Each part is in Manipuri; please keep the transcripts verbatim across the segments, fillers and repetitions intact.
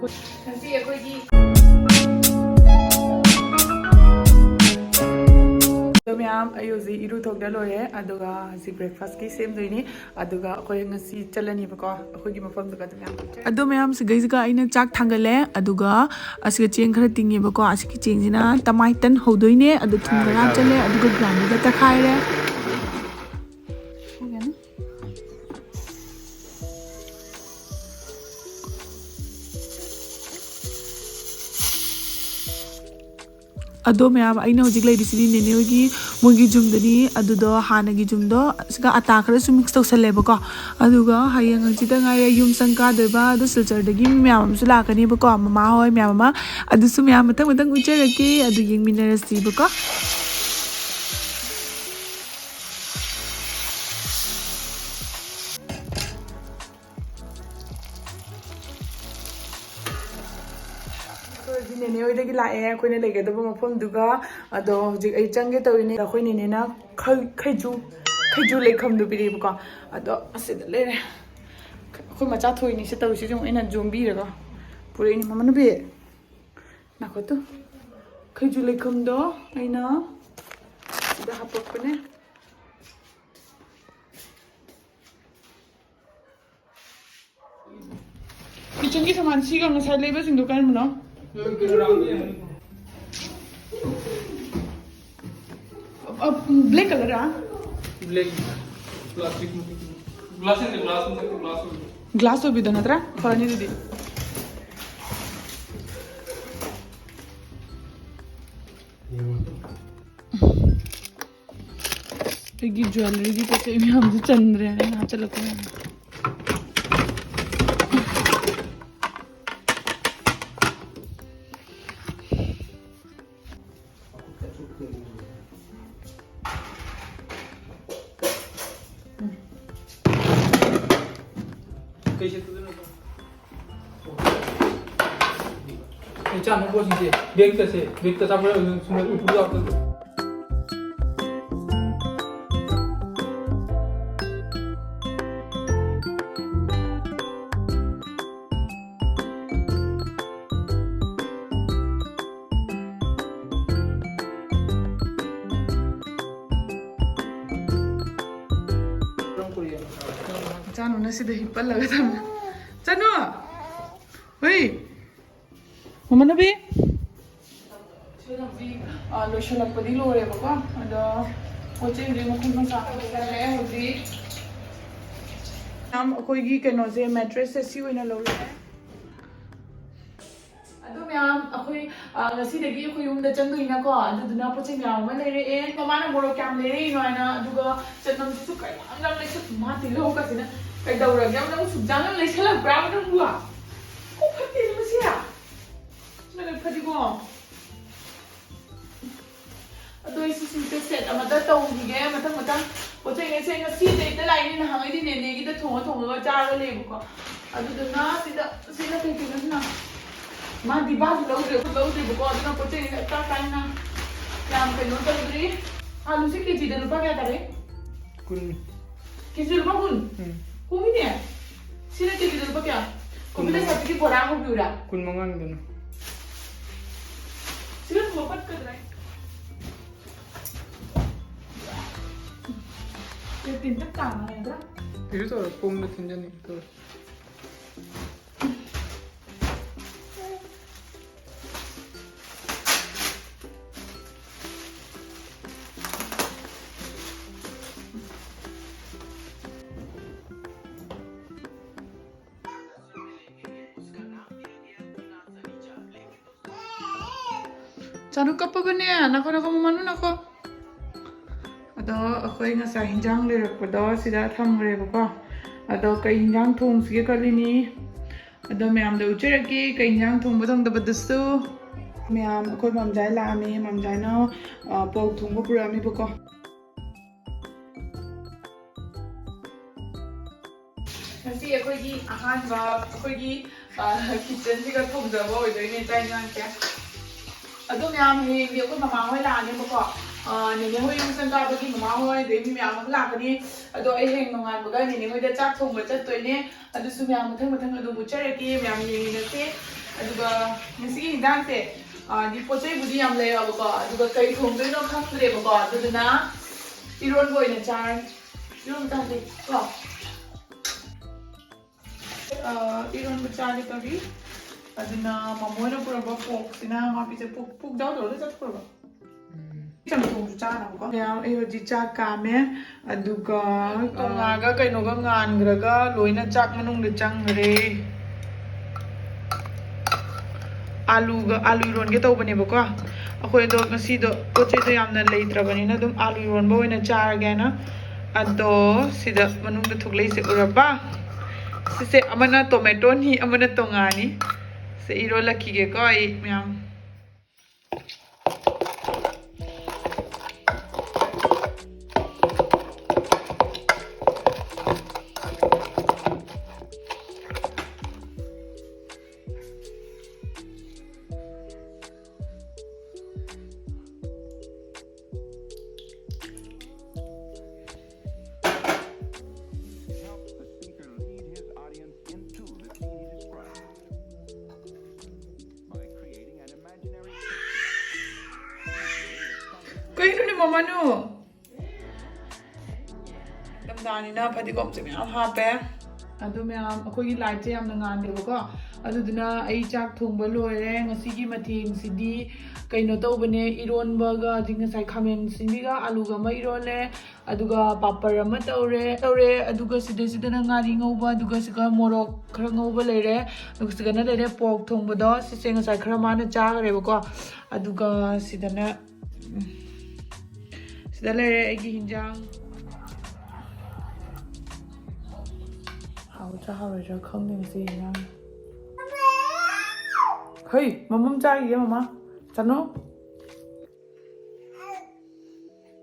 ꯉꯁꯤ ꯑꯩꯈꯣꯏꯒꯤ ꯑꯗꯣ ꯃꯌꯥꯝ, ꯑꯩ ꯍꯧꯖꯤꯛ ꯏꯔꯨ ꯊꯣꯛꯅ ꯂꯣꯏꯔꯦ, ꯑꯗꯨꯒ ꯍꯧꯖꯤꯛ breakfastꯀꯤ ꯁꯦꯝꯗꯣꯏꯅꯤ꯫ ꯑꯗꯨꯒ ꯑꯩꯈꯣꯏ ꯉꯁꯤ ꯆꯠꯂꯅꯤꯕꯀꯣ, ꯑꯩꯈꯣꯏꯒꯤ ꯃꯐꯝꯗꯨꯒ ꯑꯗꯨꯝ ꯌꯥꯝ ꯄꯤꯛꯆꯔꯦ꯫ ꯑꯗꯣ ꯃꯌꯥꯝ, ꯁꯤꯒꯩꯁꯤꯒ ꯑꯩꯅ ꯆꯥꯛ ꯊꯥꯡꯒꯠꯂꯦ, ꯑꯗꯨꯒ ꯑꯁꯤꯒ ꯆꯦꯡ ꯈꯔ ꯇꯤꯡꯉꯦꯕꯀꯣ꯫ ꯑꯁꯤꯒꯤ ꯆꯦꯡꯁꯤꯅ ꯇꯃꯥꯏ ꯇꯟ ꯍꯧꯗꯣꯏꯅꯦ꯫ ꯑꯗꯨ ꯊꯨꯝ ꯈꯔ ꯍꯥꯞꯆꯜꯂꯦ, ꯑꯗꯨꯒ granderꯗ ꯇꯛꯈꯥꯏꯔꯦ꯫ ꯑꯗꯣ ꯃꯌꯥꯝ, ꯑꯩꯅ ꯍꯧꯖꯤꯛ ꯂꯩꯔꯤꯁꯤꯗꯤ ꯅꯦꯅꯦ ꯍꯣꯏꯒꯤ, ꯃꯣꯏꯒꯤ ꯌꯨꯝꯗꯅꯤ꯫ ꯑꯗꯨꯗꯣ ꯍꯥꯟꯅꯒꯤ ꯌꯨꯝꯗꯣ, ꯁꯤꯒ ꯑꯇꯥ ꯈꯔꯁꯨ mix ꯇꯧꯁꯜꯂꯦꯕꯀꯣ꯫ ꯑꯗꯨꯒ ꯍꯌꯦꯡ ꯍꯪꯆꯤꯠꯇ ꯉꯥꯏꯔꯦ ꯌꯨꯝ ꯁꯪ ꯀꯥꯗꯣꯏꯕ꯫ ꯑꯗꯣ ꯁꯤꯜꯆꯔꯗꯒꯤ ꯃꯤ ꯃꯌꯥꯝ ꯑꯃꯁꯨ ꯂꯥꯛꯀꯅꯦꯕꯀꯣ, ꯃꯃꯥ ꯍꯣꯏ ꯃꯌꯥꯝ ꯑꯃ꯫ ꯑꯗꯨꯁꯨ ꯃꯌꯥꯝ ꯃꯊꯪ ꯃꯊꯪ ꯎꯠꯆꯔꯛꯀꯦ꯫ ꯑꯗꯨ ꯌꯦꯡꯃꯤꯟꯅꯔꯁꯤꯕꯀꯣ꯫ ꯑꯩꯈꯣꯏ ꯍꯧꯖꯤꯛ ꯅꯦꯅꯦ ꯍꯣꯏꯗꯒꯤ ꯂꯥꯛꯑꯦ, ꯑꯩꯈꯣꯏꯅ ꯂꯩꯒꯗꯕ ꯃꯐꯝꯗꯨꯒ꯫ ꯑꯗꯣ ꯍꯧꯖꯤꯛ ꯑꯩ ꯆꯪꯒꯦ ꯇꯧꯔꯤꯅꯦ꯫ ꯑꯩꯈꯣꯏ ꯅꯦꯅꯦꯅ ꯈꯩ-, ꯈꯩꯖꯨ, ꯈꯩꯖꯨ ꯂꯩꯈꯝꯗꯨ ꯄꯤꯔꯛꯑꯦꯕꯀꯣ꯫ ꯑꯗꯣ ꯑꯁꯤꯗ ꯂꯩꯔꯦ꯫ ꯑꯩꯈꯣꯏ ꯃꯆꯥ ꯊꯣꯏꯅꯤꯁꯦ ꯇꯧꯔꯤꯁꯦ, ꯌꯦꯡꯉꯨ, ꯑꯩꯅ ꯌꯣꯝꯕꯤꯔꯒ ꯄꯨꯔꯛꯏꯅꯦ꯫ ꯃꯃꯥ ꯅꯨꯄꯤ, ꯉꯥꯏꯈꯣ ꯇꯨ꯫ ꯈꯩꯖꯨ ꯂꯩꯈꯝꯗꯣ ꯑꯩꯅ ꯁꯤꯗ ꯍꯥꯄꯛꯄꯅꯦ꯫ Kitchenꯒꯤ ꯁꯥꯃꯥꯟ ꯁꯤꯒ ꯉꯁꯥꯏ ꯂꯩꯕꯁꯤꯡꯗꯣ ꯀꯔꯝꯕꯅꯣ? ꯑ, ꯎꯝ, black colourꯔꯥ? Black, plastic, glass ꯅꯠꯇꯦ, glass ꯅꯠꯇꯦ, glass ꯑꯣꯏꯕ꯫ Glass ꯑꯣꯏꯕꯤꯗꯣ ꯅꯠꯇ꯭ꯔꯥ? ꯐꯔꯅꯤ ꯑꯗꯨꯗꯤ꯫ ꯑꯩꯒꯤ jewelleryꯒꯤ ꯄꯣꯠ ꯆꯩ ꯃꯌꯥꯝꯁꯦ ꯆꯟꯗ꯭ꯔꯦꯅ ꯑꯩꯅ ꯍꯥꯞꯆꯤꯜꯂꯛꯄ ꯃꯌꯥꯝ꯫ ꯀꯩ ꯆꯥꯅꯕ ꯄꯣꯠꯁꯤꯡꯁꯦ ꯕꯦꯛꯇꯁꯦ, ꯕꯦꯛꯇ ꯆꯥꯕ ꯌꯥꯎꯗꯅ ꯁꯨꯝ ꯎꯄꯨ ꯌꯥꯎꯗꯅ꯫ ꯏꯆꯥꯅꯨꯅ ꯁꯤꯗ ꯍꯤꯞꯄꯜꯂꯒ ꯊꯝꯃꯦ꯫ ꯆꯅꯨ! ꯍꯨꯏ! ꯃꯃꯥꯟꯅꯕꯤ! ꯁꯤꯅ ꯍꯧꯖꯤꯛ, ꯑ, ꯂꯣꯏꯁꯤꯜꯂꯛꯄꯗꯤ ꯂꯣꯏꯔꯦꯕꯀꯣ꯫ ꯑꯗꯣ ꯄꯣꯠ ꯆꯩ ꯍꯧꯖꯤꯛ ꯃꯈꯨꯟ ꯃꯁꯥ ꯂꯣꯏꯁꯤꯜꯂꯦ ꯍꯧꯖꯤꯛ꯫ ꯌꯥꯝ ꯑꯩꯈꯣꯏꯒꯤ ꯀꯩꯅꯣꯁꯦ, ꯃꯦꯇ꯭ꯔꯦꯁꯁꯦ ꯁꯤ ꯑꯣꯏꯅ ꯂꯧꯔꯦ꯫ ꯑꯗꯨ ꯃꯌꯥꯝ ꯑꯩꯈꯣꯏ, ꯑ, ꯉꯁꯤꯗꯒꯤ ꯑꯩꯈꯣꯏ ꯌꯨꯝꯗ ꯆꯪꯗꯣꯏꯅꯀꯣ, ꯑꯗꯨꯗꯨꯅ ꯄꯣꯠ ꯆꯩ ꯃꯌꯥꯝ ꯑꯃ ꯂꯩꯔꯛꯑꯦ꯫ ꯃꯃꯥꯅ ꯃꯣꯔꯣꯛ ꯀꯌꯥꯝ ꯂꯩꯔꯛꯏꯅꯣ ꯍꯥꯏꯅ, ꯑꯗꯨꯒ ꯆꯅꯝꯁꯤꯁꯨ ꯀꯌꯥꯝ ꯌꯥꯝ ꯂꯩꯁꯜ-, ꯃꯥ ꯇꯤꯜꯍꯧꯒꯁꯤꯅ ꯀꯩꯗꯧꯔꯒꯦ? ꯅꯪ ꯁꯨꯛꯌꯥꯝ ꯌꯥꯝ ꯂꯩꯁꯜꯂꯛꯄ꯭ꯔꯥ ꯅꯪꯕꯨ? ꯀꯣꯛ ꯐꯠꯇꯦ ꯃꯁꯤ꯫ ꯅꯪ ꯐꯗꯤꯒꯣꯝ꯫ ꯑꯗꯣ ꯑꯩ ꯁꯤꯁꯤꯡꯁꯦ ꯁꯦꯠ ꯑꯃꯗ ꯇꯧꯈꯤꯒꯦ꯫ ꯃꯊꯪ ꯃꯊꯪ ꯄꯣꯠ ꯆꯩ ꯉꯁꯤ, ꯉꯁꯤꯗꯤ ꯍꯦꯛꯇ ꯂꯥꯛꯏꯅꯦ꯫ ꯅꯍꯥꯟꯉꯩꯗꯤ ꯅꯦꯅꯦꯒꯤꯗ ꯊꯣꯡꯉ ꯊꯣꯡꯉꯒ ꯆꯥꯔꯒ ꯂꯩꯌꯦꯕꯀꯣ꯫ ꯑꯗꯨꯗꯨꯅ ꯁꯤꯗ, ꯁꯤꯅ ꯀꯩ ꯀꯩꯅꯣ ꯁꯤꯅ? ꯃꯥ ꯗꯤꯕꯥꯁꯨ ꯂꯧꯗ꯭ꯔꯦ, ꯂꯧꯗ꯭ꯔꯦꯕꯀꯣ꯫ ꯑꯗꯨꯅ ꯄꯣꯠ ꯆꯩ ꯇꯥꯛ ꯇꯥꯏꯅ ꯌꯥꯝ ꯀꯩꯅꯣ ꯇꯧꯗ꯭ꯔꯤ꯫ ꯑꯂꯨꯁꯦ ꯀꯦꯖꯤꯗ ꯂꯨꯄꯥ ꯀꯌꯥ ꯇꯥꯔꯦ? ꯀꯨꯟ꯫ ꯀꯦꯖꯤ ꯂꯨꯄꯥ ꯀꯨꯟ? ꯎꯝ꯫ ꯍꯣꯡꯉꯤꯅꯦ꯫ ꯁꯤꯅ ꯀꯦꯖꯤꯗ ꯂꯨꯄꯥ ꯀꯌꯥ? ꯀꯣꯕꯤ ꯀꯨꯟ ꯃꯉꯥ꯫ ꯂꯩꯁꯥꯕꯤꯒꯤ ꯕꯣꯔꯥ ꯍꯧꯕꯤꯌꯨꯔꯥ? ꯀꯨꯟ ꯃꯉꯥꯅꯤꯗꯅ꯫ ꯁꯤꯅ ꯊꯨꯝꯕ ꯄꯠꯀꯗ꯭ꯔꯥ? ꯁꯤ ꯇꯤꯟꯇꯛ ꯇꯥꯅ ꯂꯩꯕ꯭ꯔꯥ? ꯀꯩꯁꯨ ꯇꯧꯔꯣꯏ, ꯄꯣꯡꯗ ꯊꯤꯟꯖꯟꯅꯤ ꯇꯧꯔꯣꯏ꯫ ꯆꯥꯅꯨ ꯀꯞꯄꯕꯅꯦ꯫ ꯅꯈꯣ, ꯅꯈꯣ, ꯃꯃꯥꯅꯨ, ꯅꯈꯣ꯫ ꯑꯗꯣ ꯑꯩꯈꯣꯏ ꯉꯁꯥꯏ ꯍꯤꯟꯖꯥꯡ ꯂꯩꯔꯛꯄꯗꯣ ꯁꯤꯗ ꯊꯝꯈ꯭ꯔꯦꯕꯀꯣ꯫ ꯑꯗꯣ ꯀꯩ ꯍꯤꯟꯖꯥꯡ ꯊꯣꯡꯁꯤꯒꯦ ꯈꯜꯂꯤꯅꯤ꯫ ꯑꯗꯣ ꯃꯌꯥꯝꯗ ꯎꯠꯆꯔꯛꯀꯦ ꯀꯩ ꯍꯤꯟꯖꯥꯡ ꯊꯣꯡꯕ ꯊꯣꯡꯗꯕꯗꯨꯁꯨ꯫ ꯃꯌꯥꯝ, ꯑꯩꯈꯣꯏ ꯃꯝꯖꯥꯏ ꯂꯥꯛꯑꯝꯃꯦ꯫ ꯃꯝꯖꯥꯏꯅ, ꯑ, ꯄꯣꯔꯛ ꯊꯣꯡꯕ ꯄꯨꯔꯛꯑꯝꯃꯦꯕꯀꯣ꯫ ꯉꯁꯤ ꯑꯩꯈꯣꯏꯒꯤ ꯑꯍꯥꯟꯕ ꯑꯩꯈꯣꯏꯒꯤ, ꯑ, ꯀꯤꯠꯆꯟꯁꯤꯒ ꯊꯣꯡꯖꯕ ꯑꯣꯏꯗꯣꯏꯅꯦ ꯆꯥꯛ ꯏꯟꯁꯥꯡꯁꯦ꯫ ꯑꯗꯣ ꯃꯌꯥꯝ, ꯍꯌꯦꯡꯗꯤ ꯑꯩꯈꯣꯏ ꯃꯃꯥ ꯍꯣꯏ ꯂꯥꯛꯑꯅꯦꯕꯀꯣ꯫ ꯑ, ꯅꯦꯅꯦ ꯍꯣꯏ ꯌꯨꯝ ꯁꯪꯒꯥꯕꯒꯤ ꯃꯃꯥ ꯍꯣꯏ, ꯑꯗꯩ ꯃꯤ ꯃꯌꯥꯝ ꯑꯃ ꯂꯥꯛꯀꯅꯤ꯫ ꯑꯗꯣ ꯑꯩ ꯍꯌꯦꯡ ꯅꯣꯡꯉꯥꯟꯕꯒ ꯅꯦꯅꯦ ꯍꯣꯏꯗ ꯆꯥꯛ ꯊꯣꯡꯕ ꯆꯠꯇꯣꯏꯅꯦ꯫ ꯑꯗꯨꯁꯨ ꯃꯌꯥꯝ ꯃꯊꯪ ꯃꯊꯪ ꯑꯗꯨꯝ ꯎꯠꯆꯔꯛꯀꯦ, ꯃꯌꯥꯝ ꯌꯦꯡꯃꯤꯟꯅꯁꯦ꯫ ꯑꯗꯨꯒ ꯉꯁꯤꯒꯤ ꯍꯤꯟꯖꯥꯡꯁꯦ, ꯑ, ꯗꯤ ꯄꯣꯠ ꯆꯩꯕꯨꯗꯤ ꯌꯥꯝ ꯂꯩꯔꯛꯑꯕꯀꯣ, ꯑꯗꯨꯒ ꯀꯔꯤ ꯊꯣꯡꯗꯣꯏꯅꯣ ꯈꯪꯗ꯭ꯔꯦꯕꯀꯣ, ꯑꯗꯨꯗꯨꯅ ꯏꯔꯣꯟꯕ ꯑꯣꯏꯅ ꯆꯥꯔꯅꯤ꯫ ꯏꯔꯣꯟꯕ ꯆꯥꯁꯦ ꯀꯣ꯫ ꯑ, ꯏꯔꯣꯟꯕ ꯆꯥꯒꯦ ꯇꯧꯔꯤ꯫ ꯑꯗꯨꯅ ꯃꯃꯣꯅ ꯄꯨꯔꯛꯄ ꯄꯣꯛꯁꯤꯅ ꯃꯥ ꯄꯤꯖ-, ꯄꯨꯛ, ꯄꯨꯛ ꯌꯥꯎꯗꯕ ꯂꯣꯏ ꯆꯠꯈ꯭ꯔꯕ? ꯎꯝ꯫ ꯆꯝꯊꯣꯡꯁꯨ ꯆꯥꯅꯕꯀꯣ꯫ ꯃꯌꯥꯝ, ꯑꯩ ꯍꯧꯖꯤꯛ ꯆꯥꯛ ꯀꯥꯝꯃꯦ꯫ ꯑꯗꯨꯒ, ꯑ, ꯉꯥꯒ ꯀꯩꯅꯣꯒ ꯉꯥꯟꯈ꯭ꯔꯒ ꯂꯣꯏꯅ ꯆꯥꯛ ꯃꯅꯨꯡꯗ ꯆꯪꯈ꯭ꯔꯦ꯫ ꯑꯥꯂꯨꯒ, ꯑꯥꯂꯨ ꯏꯔꯣꯟꯒꯦ ꯇꯧꯕꯅꯦꯕꯀꯣ꯫ ꯑꯩꯈꯣꯏꯗꯣ ꯉꯁꯤꯗꯣ ꯄꯣꯠ ꯆꯩꯗꯣ ꯌꯥꯝꯅ ꯂꯩꯇ꯭ꯔꯕꯅꯤꯅ ꯑꯗꯨꯝ ꯑꯥꯂꯨ ꯏꯔꯣꯟꯕ ꯑꯣꯏꯅ ꯆꯥꯔꯒꯦꯅ꯫ ꯑꯗꯣ ꯁꯤꯗ ꯃꯅꯨꯡꯗ ꯊꯣꯛꯂꯛꯏꯁꯦ ꯎꯔꯕ? ꯁꯤꯁꯦ ꯑꯃꯅ ꯇꯣꯃꯦꯇꯣꯅꯤ, ꯑꯃꯅ ꯇꯣꯉꯥꯅꯤ꯫ ꯁꯦ ꯏꯔꯣꯜꯂꯛꯈꯤꯒꯦꯀꯣ ꯑꯩ ꯃꯌꯥꯝ꯫ Helps the speaker lead his audience into the scene he describes by creating an imaginary picture. ꯀꯩꯅꯣꯅꯦ ꯃꯃꯥꯅꯨ? ꯅꯤꯡꯊꯝꯊꯥꯅꯤꯅ ꯐꯗꯤꯒꯣꯝꯁꯦ ꯃꯌꯥꯝ ꯍꯥꯞꯄꯦ꯫ ꯑꯗꯨ ꯃꯌꯥꯝ, ꯑꯩꯈꯣꯏꯒꯤ ꯂꯥꯏꯠꯁꯦ ꯌꯥꯝꯅ ꯉꯥꯟꯗꯦꯕꯀꯣ꯫ ꯑꯗꯨꯗꯨꯅ ꯑꯩ ꯆꯥꯛ ꯊꯣꯡꯕ ꯂꯣꯏꯔꯦ꯫ ꯉꯁꯤꯒꯤ ꯃꯊꯦꯜꯁꯤꯗꯤ ꯀꯩꯅꯣ ꯇꯧꯕꯅꯦ, ꯏꯔꯣꯟꯕꯒ, ꯑꯗꯒꯤ ꯉꯁꯥꯏ ꯈꯥꯃꯦꯟ ꯑꯁꯤꯟꯕꯤꯒ ꯑꯂꯨꯒ ꯑꯃ ꯏꯔꯣꯜꯂꯦ꯫ ꯑꯗꯨꯒ ꯄꯥꯄꯔ ꯑꯃ ꯇꯧꯔꯦ, ꯇꯧꯔꯦ꯫ ꯑꯗꯨꯒ ꯁꯤꯗꯩꯁꯤꯗꯅ ꯉꯥꯔꯤ ꯉꯧꯕ, ꯑꯗꯨꯒ ꯁꯤꯒ ꯃꯣꯔꯣꯛ ꯈꯔ ꯉꯧꯕ ꯂꯩꯔꯦ꯫ ꯑꯗꯨꯒ ꯁꯤꯗꯅ ꯂꯩꯔꯦ ꯄꯣꯔꯛ ꯊꯣꯡꯕꯗꯣ꯫ ꯁꯤꯁꯦ ꯉꯁꯥꯏ ꯈꯔ ꯃꯥꯅ ꯆꯥꯈ꯭ꯔꯦꯕꯀꯣ꯫ ꯑꯗꯨꯒ ꯁꯤꯗꯅ, ꯎꯝ, ꯁꯤꯗ ꯂꯩꯔꯦ ꯑꯩꯒꯤ ꯍꯤꯟꯖꯥꯡ꯫ ꯍꯥꯎꯒꯗ꯭ꯔꯥ ꯍꯥꯎꯔꯣꯏꯗ꯭ꯔꯥ ꯈꯪꯗꯦ ꯉꯁꯤ ꯍꯤꯟꯖꯥꯡ꯫ ꯍꯩ, ꯃꯃꯝ ꯆꯥꯈꯤꯒꯦ ꯃꯃꯥ꯫ ꯆꯥꯅꯣ꯫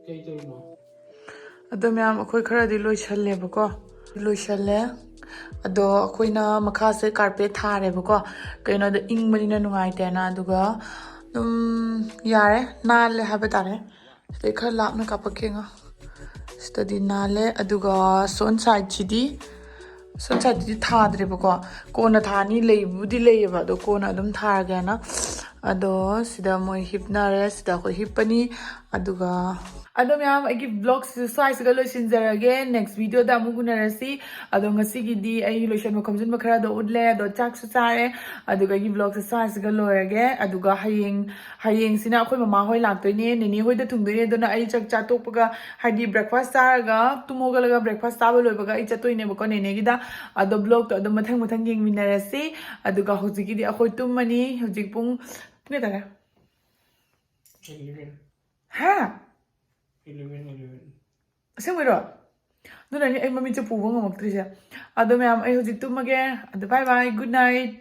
ꯀꯩ ꯇꯧꯔꯤꯅꯣ? ꯑꯗꯣ ꯃꯌꯥꯝ, ꯑꯩꯈꯣꯏ ꯈꯔꯗꯤ ꯂꯣꯏꯁꯜꯂꯦꯕꯀꯣ꯫ ꯂꯣꯏꯁꯜꯂꯦ꯫ ꯑꯗꯣ ꯑꯩꯈꯣꯏꯅ ꯃꯈꯥꯁꯦ ꯀꯥꯔꯄꯦꯠ ꯊꯥꯔꯦꯕꯀꯣ꯫ ꯀꯩꯅꯣꯗ ꯏꯪꯕꯅꯤꯅ ꯅꯨꯡꯉꯥꯏꯇꯦꯅ꯫ ꯑꯗꯨꯒ ꯑꯗꯨꯝ ꯌꯥꯔꯦ, ꯅꯥꯜꯂꯦ ꯍꯥꯏꯕ ꯇꯥꯔꯦ꯫ ꯁꯤꯗꯩ ꯈꯔ ꯂꯥꯞꯅ ꯀꯥꯞꯄꯛꯀꯦ ꯉꯣ꯫ ꯁꯤꯗꯗꯤ ꯅꯥꯜꯂꯦ꯫ ꯑꯗꯨꯒ ꯁꯣꯝ ꯁꯥꯏꯠꯁꯤꯗꯤ, ꯁꯣꯝ ꯁꯥꯏꯠꯇꯗꯤ ꯊꯥꯗ꯭ꯔꯦꯕꯀꯣ꯫ ꯀꯣꯟꯅ ꯊꯥꯅꯤ, ꯂꯩꯕꯨꯗꯤ ꯂꯩꯌꯦꯕ, ꯑꯗꯣ ꯀꯣꯟꯅ ꯑꯗꯨꯝ ꯊꯥꯔꯒꯦꯅ꯫ ꯑꯗꯣ ꯁꯤꯗ ꯃꯣꯏ ꯍꯤꯞꯅꯔꯦ꯫ ꯁꯤꯗ ꯑꯩꯈꯣꯏ ꯍꯤꯞꯄꯅꯤ꯫ ꯑꯗꯨꯒ ꯑꯗꯣ ꯃꯌꯥꯝ, ꯑꯩꯒꯤ vlogꯁꯤꯁꯨ ꯁ꯭ꯋꯥꯏꯁꯤꯒ ꯂꯣꯏꯁꯤꯟꯖꯔꯒꯦ꯫ Next videoꯗ ꯑꯃꯨꯛ ꯎꯅꯔꯁꯤ꯫ ꯑꯗꯣ ꯉꯁꯤꯒꯤꯗꯤ ꯑꯩ ꯂꯣꯏꯁꯟꯕ ꯈꯣꯝꯖꯤꯟꯕ ꯈꯔꯗꯣ ꯎꯠꯂꯦ, ꯑꯗꯣ ꯆꯥꯛꯁꯨ ꯆꯥꯔꯦ꯫ ꯑꯗꯨꯒ ꯑꯩꯒꯤ vlogꯁꯦ ꯁ꯭ꯋꯥꯏꯁꯤꯒ ꯂꯣꯏꯔꯒꯦ꯫ ꯑꯗꯨꯒ ꯍꯌꯦꯡ ꯍꯌꯦꯡꯁꯤꯅ ꯑꯩꯈꯣꯏ ꯃꯃꯥ ꯍꯣꯏ ꯂꯥꯛꯇꯣꯏꯅꯦ, ꯅꯦꯅꯦ ꯍꯣꯏꯗ ꯊꯨꯡꯗꯣꯏꯅꯦ꯫ ꯑꯗꯨꯅ ꯑꯩ ꯆꯥꯛ ꯆꯥ ꯇꯣꯛꯄꯒ, ꯍꯥꯏꯗꯤ breakfast ꯆꯥꯔꯒ, ꯇꯨꯝ ꯍꯧꯒꯠꯂꯒ breakfast ꯆꯥꯕ ꯂꯣꯏꯕꯒ ꯑꯩ ꯆꯠꯇꯣꯏꯅꯦꯕꯀꯣ ꯅꯦꯅꯦꯒꯤꯗ꯫ ꯑꯗꯣ vlogꯇꯣ ꯑꯗꯨꯝ ꯃꯊꯪ ꯃꯊꯪ ꯌꯦꯡꯃꯤꯟꯅꯔꯁꯤ꯫ ꯑꯗꯨꯒ ꯍꯧꯖꯤꯛꯀꯤꯗꯤ ꯑꯩꯈꯣꯏ ꯇꯨꯝꯃꯅꯤ꯫ ꯍꯧꯖꯤꯛ ꯄꯨꯡ, ꯄꯨꯡ ꯀꯌꯥ ꯇꯥꯔꯦ? ꯍꯥ? ꯑꯁꯦꯡꯕꯩꯔꯣ? ꯑꯗꯨꯅꯅꯤ ꯑꯩ ꯃꯃꯤꯠꯁꯦ ꯄꯨꯕ ꯉꯝꯃꯛꯇ꯭ꯔꯤꯁꯦ꯫ ꯑꯗꯣ ꯃꯌꯥꯝ, ꯑꯩ ꯍꯧꯖꯤꯛ ꯇꯨꯝꯃꯒꯦ꯫ ꯑꯗꯣ bye bye, good night꯫